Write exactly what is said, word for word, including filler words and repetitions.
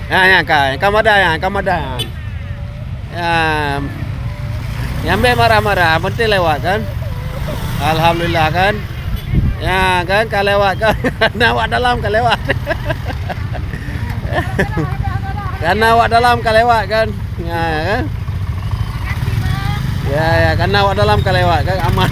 Ha, nyang ka, nyang ka madah, nyang ka madah. Ya, nyang bèk marah-marah, penting lewat kan. Alhamdulillah kan. Ya kan, ka lewat kan. Na awak dalam ka lewat. Karena awak dalam ka lewat kan. Ya kan. Ya, ya, karena awak dalam ka lewat kan, aman.